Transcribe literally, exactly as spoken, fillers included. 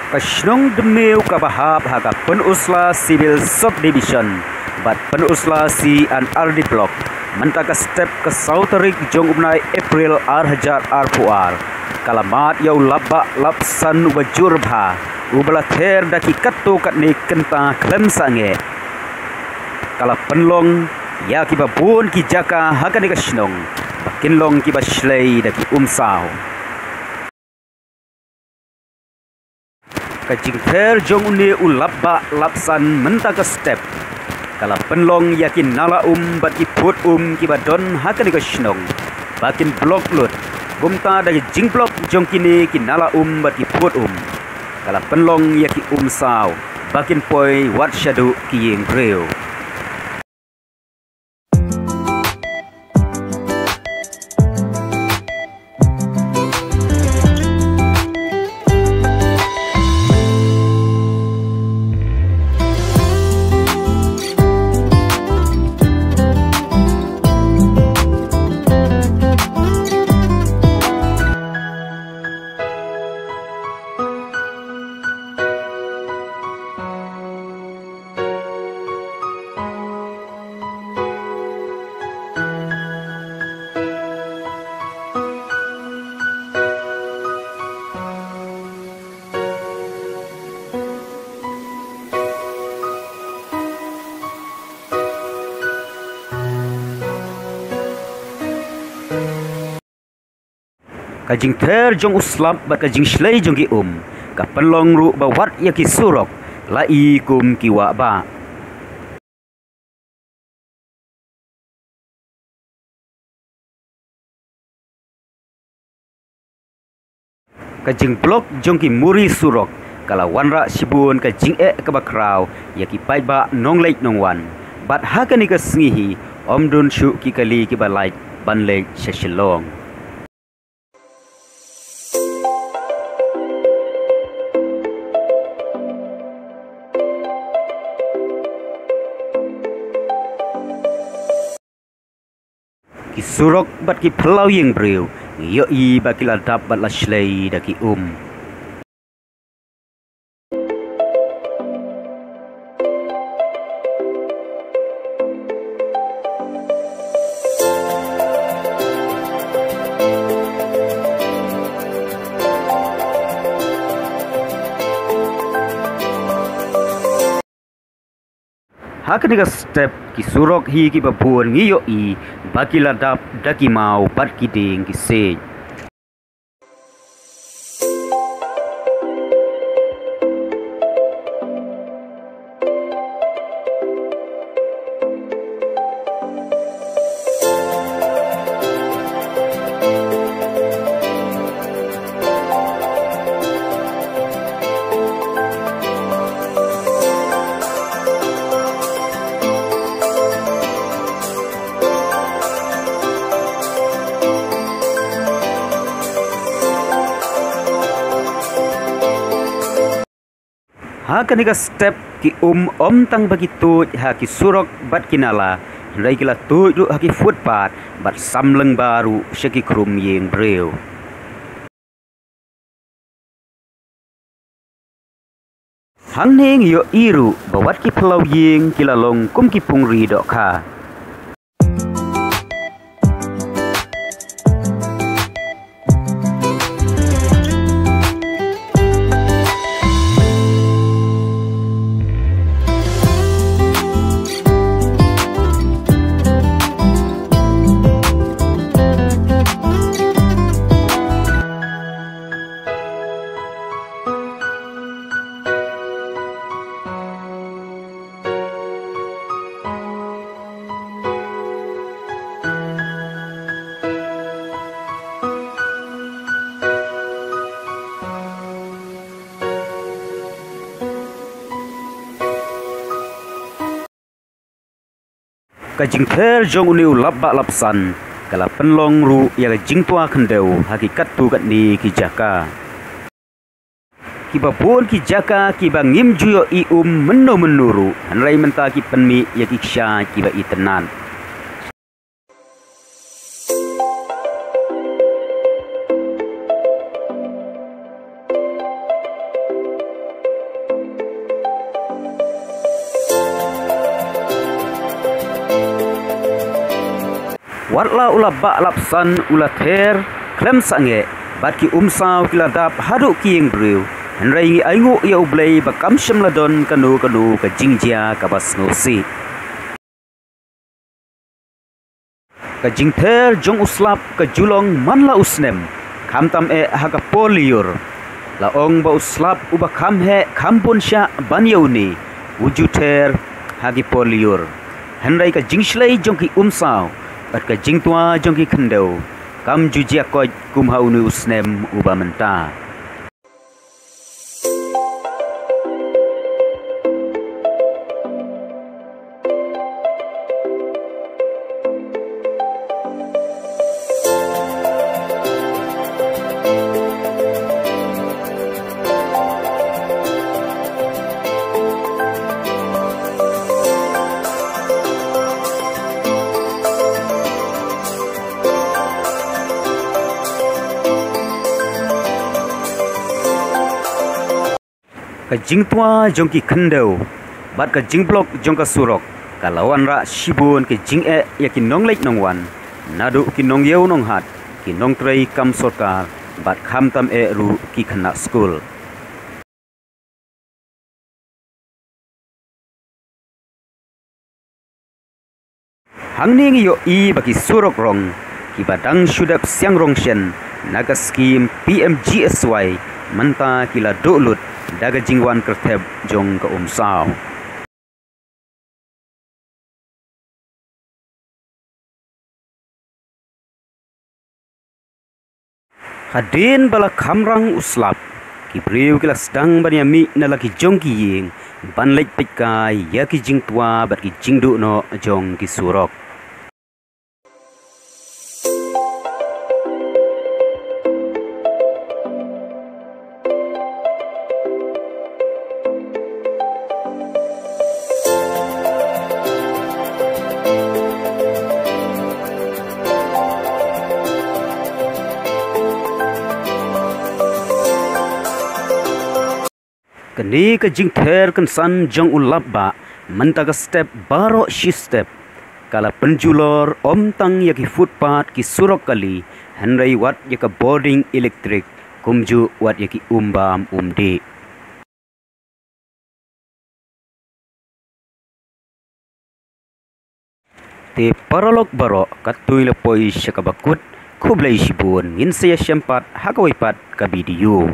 Ka shnong Dmeu kaba hap ha ka Pynursla Civil Subdivision bad Pynursla C and R D Block, mynta ka step ka saw tarik jong u bnai April ar hajar arphew ar, ka la mad ïa u lapbah lapsan uba jur bha, uba la ther da ki katto katne kynta khlem sangeh. Ka la pynlong ïa kiba bun ki jaka ha kane ka shnong ba kin long kiba shlei da ki umsaw. Ka jingther jong une u lapbah lapsan mynta ka step ka la pynlong ïa ki nala um bad ki phut um kiba don ha kane ka shnong ba kin block lut. Kumta da ka jingblok jong kine ki nala um bad ki phut um, ka la pynlong ïa ki umsaw ba kin poi wat shaduh ki ïing briew. Ka jingther jong u slap bad ka jingshlei jong ki um ka pynlong ruh ba wat ïa ki surok la i kum ki wah bah. Ka jingblok jong ki muri surok ka la wanrah shibun ka jingeh kaba khraw ïa ki paidbah nongleit nongwan. Bad ha kane ka sngi hi ym don shuh ki kali kiba lait ban leit sha Shillong. Ki surok bad ki phyllaw ïing briew ngi ïohi ba ki la dap bad la shlei da ki um. Ha kane ka step ki surok hi kiba bun ngi ïohi ba ki la dap da ki maw bad ki dieng ki siej. Ha kane ka step ki um ym tang ba ki tuid ha ki surok bad ki nala, hynrei ki la tuid ruh ha ki footpath bad samleng ba ruh sha ki khrum ïing briew. Hangne ngi ïohi ruh ba wat ki phyllaw ïing ki la long kum ki pungri dohkha. Ka jingther jong une u lapbah lapsan ka la pynlong ruh ïa ka jingtwa khyndew ha ki katto katne ki jaka. Kiba bun ki jaka kiba ngim ju ïohi um mynno mynno ruh, hynrei mynta ki pynmih ïa ki kshaid kiba itynnad. Watla u lap bah lap san u la ther khlem sangeh, bad ki umsaw ki la dap haduh ki ïing briew. Hynrei ngi ainguh ïa U Blei ba kam shym la don kano kano ka jingjia kaba sngewsih. Ka jingther jong u slap ka ju long man la u snem, khamtam eh ha ka por lyiur. La ong ba u slap uba kham heh kham bun shah ban ïa une, u ju ther ha ki por lyiur. Hynrei ka jingshlei jong ki umsaw bad ka jingtwa jong ki khyndew kam ju jia koit kum ha une u snem uba mynta. Ka jingtwa jong ki khyndew bad ka jingblok jong ka surok ka la wanrah shibun ki jingeh ïa ki nongleit nongwan, naduh ki nongïew nonghad, ki nongtrei kam sorkar, bad khamtam eh ruh ki khynnah skul. Hangne ngi ïohi ba ki surok rong kiba dang shu dep siang rong shen na ka skhim P M G S Y mynta ki la duh lut da ka jingwan kyrthep jong ka umsaw. Hadien ba la khamrang u slap, ki briew ki la sdang ban ïa mih na la ki jong ki ïing ban leit peit kai ïa ki jingtwa bad ki jingduh noh jong ki surok. Kane ka jingther kynsan jong u lap bah mynta ka step baroh shi step ka la pynjulor ym tang ïa ki footpath ki surok kali, hynrei wat ïa ka bording elektrik, kumjuh wat ïa ki umbam umdih. Te paralok baroh, katto la poi sha kaba kut, khublei shibun, ngin sa ïashem pat ha kawei pat ka video.